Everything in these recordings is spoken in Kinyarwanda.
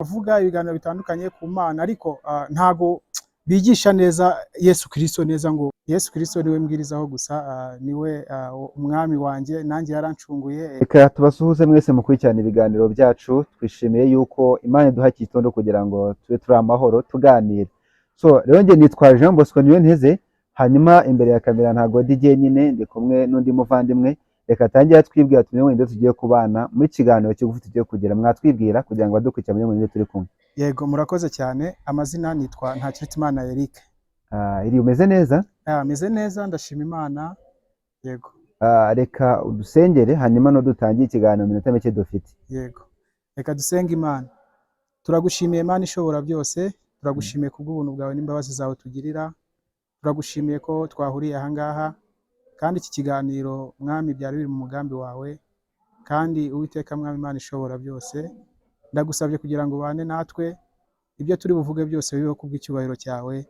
Baravuga ibiganiro bitandukanye ku Mana, ariko ntago bigisha neza Yesu Kristo neza, ngo Yesu Kristo niwe mbwirizaho gusa, niwe umwami wanjye, nanjye yarancunguye. Reka tubasuhuze mwese mukurikirana ibiganiro byacu. Twishimiye yuko Imana iduha iki gitondo kugira ngo tube turi amahoro tuganira. So rero njye nitwa Jean Bosco Niyonteze, hanyuma imbere ya kamera ntabwo ndi jyenyine, ndi kumwe n'undi muvandimwe. Reka atangire twibwira, tumenye ngo ninde tugiye kubana muri kiganiro kigufi tugiye kugira. Mwatwibwira kugira ngo abadukurikira bamenye ngo ninde turi kumwe? Yego, murakoze cyane. Amazina nitwa Ntakirutimana Eric. Ah, iri umeze neza? Meze neza, ndashima Imana, yego. Ah, reka udusengere hanyuma no dutangire ikiganiro mu minota mike dufite. Yego, reka dusenge Imana. Turagushimiye Imana ishobora byose, turagushimiye kubw'ubuntu bwawe n'imbabazi zawe tugirira. Turagushimiye ko twahuriye aha ngaha, kandi iki kiganiro, Mwami, byari biri mu mugambi wawe. Kandi Uwiteka Mwami Imana ishobora byose, ndagusabye kugira ngo ubane natwe, ibyo turi buvuge byose bibeho kubw'icyubahiro cyawe.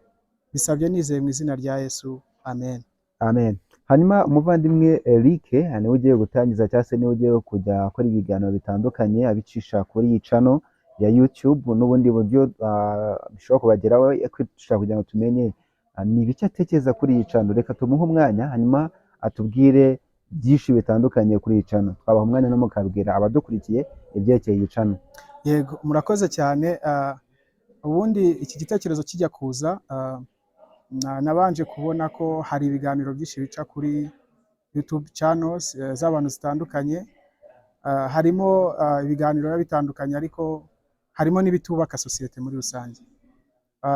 Bisabye nizeye mu izina rya Yesu, amen. Amen. Hanyuma umuvandimwe Eric niwe ugiye gutangiza cyangwa se niwe ugiye kujya akora ibiganiro bitandukanye abicisha kuri iyi channel ya YouTube n'ubundi buryo bishobora kubageraho. Dushaka kugira ngo tumenye ni ibiki atekereza kuri iyi channel. Reka tumuhe umwanya hanyuma atubwire byinshi bitandukanye kuri iyi channel. Twabaha umwanya no mukabwira abadukurikiye ibyerekeye iyi channel. Yego, murakoze cyane. Ubundi iki gitekerezo kijya kuza, nabanje kubona ko hari ibiganiro byinshi bica kuri YouTube channels z'abantu zitandukanye. Harimo ibiganiro biba bitandukanye, ariko harimo n'ibitubaka sosiyete muri rusange.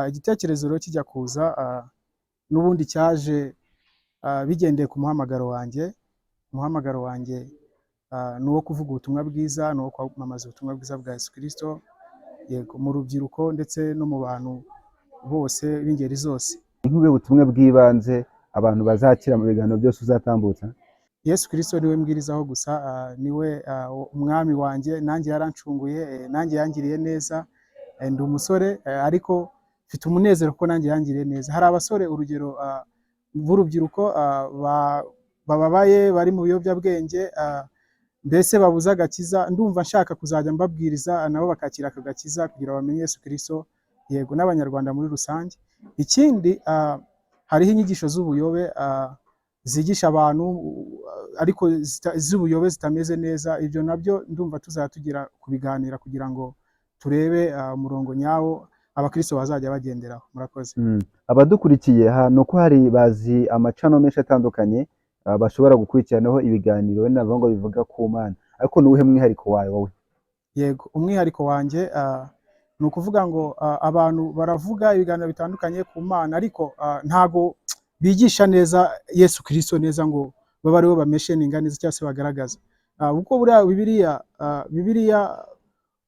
Igitekerezo rero kijya kuza, n'ubundi cyaje bigendeye ku muhamagaro wanjye. Umuhamagaro wanjye ni uwo kuvuga ubutumwa bwiza, ni uwo kwamamaza ubutumwa bwiza bwa Yesu Kristo, yego, mu rubyiruko ndetse no mu bantu bose b'ingeri zose. Ni nk'ubuhe butumwa bw'ibanze abantu bazakira mu biganiro byose uzatambutsa? Yesu Kristo niwe mbwirizaho gusa, niwe umwami wanjye, nanjye yarancunguye, nanjye yangiriye neza. Ndi umusore, ariko mfite umunezero kuko nanjye yangiriye neza. Hari abasore, urugero, b'urubyiruko bababaye, bari mu biyobyabwenge, mbese babuze agakiza. Ndumva nshaka kuzajya mbabwiriza nabo bakakira aka gakiza kugira bamenye Yesu Kristo, yego, n'Abanyarwanda muri rusange. Ikindi, hariho inyigisho z'ubuyobe zigisha abantu, ariko z'ubuyobe zitameze neza. Ibyo nabyo ndumva tuzajya tugira kubiganira kugira ngo turebe umurongo nyawo abakristo bazajya bagenderaho. Murakoze. Abadukurikiye ni uko hari bazi ama channel menshi atandukanye bashobora gukurikiranaho ibiganiro wenda navuga ngo bivuga ku Mana, ariko ni uwuhe mwihariko wawe wowe? Yego, umwihariko wanjye ni ukuvuga ngo abantu baravuga ibiganiro bitandukanye ku Mana, ariko ntago bigisha neza Yesu Kristo neza ngo babe aribo bamentioninga neza cyangwa se bagaragaza. Kuko buriya Bibiliya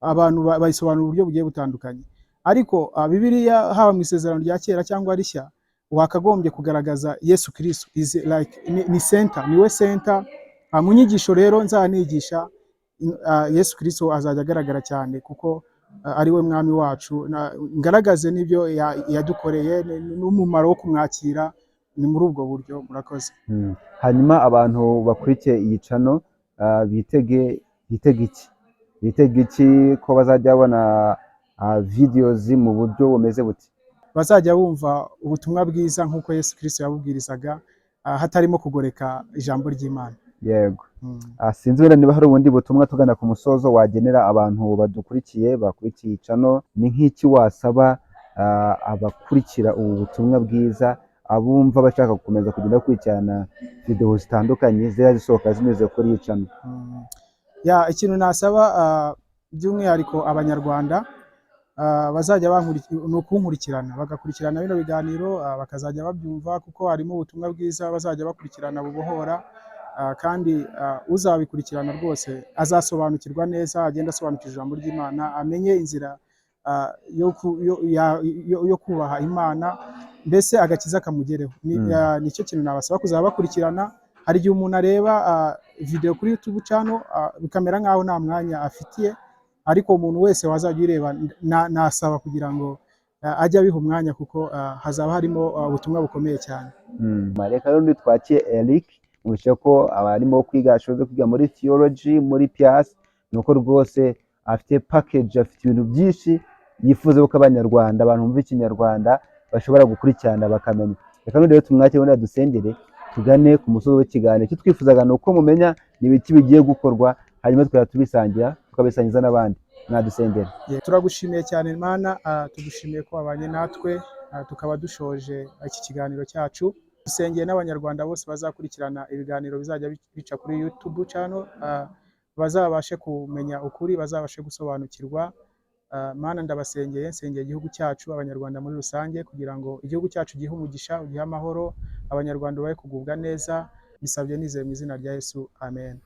abantu bayisobanura uburyo bugiye butandukanye, ariko Bibiliya, haba mu Isezerano rya Kera cyangwa Rishya, wakagombye kugaragaza Yesu Kristo is like ni center, niwe center. Mu nyigisho rero nzanigisha, Yesu Kristo azajya agaragara cyane kuko ari we mwami wacu. Ngaragaze n'ibyo yadukoreye n'umumaro wo kumwakira. Ni muri ubwo buryo. Murakoze. Hanyuma abantu bakurikiye iyi channel bitege iki? Bitege iki ko bazajya babona videos mu buryo bumeze buti? Bazajya bumva ubutumwa bwiza nk'uko Yesu Kristo yabubwirizaga, hatarimo kugoreka ijambo ry'Imana. Yego. Sinzi wenda niba hari ubundi butumwa tugana ku musozo wagenera abantu badukurikiye, bakurikiye iyi channel. Ni nk'iki wasaba abakurikira ubu butumwa bwiza, abumva bashaka gukomeza kugenda bakurikirana video zitandukanye ziba zisohoka zinyuze kuri iyi channel? Ya, ikintu nasaba by'umwihariko Abanyarwanda bazajya ni ukunkurikirana, bagakurikirana bino biganiro, bakazajya babyumva kuko harimo ubutumwa bwiza bazajya bakurikirana bubohora, kandi uzabikurikirana rwose azasobanukirwa neza, agenda asobanukirwa ijambo ry'Imana, amenye inzira yo kubaha Imana, mbese agakiza kamugereho. Nicyo kintu nabasaba kuzaba bakurikirana. Hari igihe umuntu areba video kuri YouTube channel bikamera nk'aho nta mwanya afitiye, ariko umuntu wese wazajya uyireba nasaba kugira ngo ajye abiha umwanya kuko hazaba harimo ubutumwa bukomeye cyane. Reka rero twakire Eric. Mwumvise ko abarimo kwiga, ashoboye kwiga muri theology muri PIASS, ni uko rwose. Afite package, afite ibintu byinshi yifuza ko Abanyarwanda, abantu bumva Ikinyarwanda, bashobora gukurikirana bakamenya. Reka none rero tumwakire, wenda dusengere, tugane ku musozi w'ikiganiro. Icyo twifuzaga ni uko mumenya ni ibiki bigiye gukorwa, hanyuma tukajya tubisangira, tukabisangiza n'abandi. Mwadusengera. Yeah, turagushimiye cyane Mana, tugushimiye ko wabanye natwe, tukaba dushoje iki kiganiro cyacu. Dusengeye n'Abanyarwanda bose bazakurikirana ibiganiro bizajya bica kuri YouTube channel, bazabashe kumenya ukuri, bazabashe gusobanukirwa. Mana, ndabasengeye, nsengeye igihugu cyacu, Abanyarwanda muri rusange, kugira ngo igihugu cyacu gihe umugisha, ugihe amahoro, Abanyarwanda babe kugubwa neza. Bisabye nizeye mu izina rya Yesu, amen.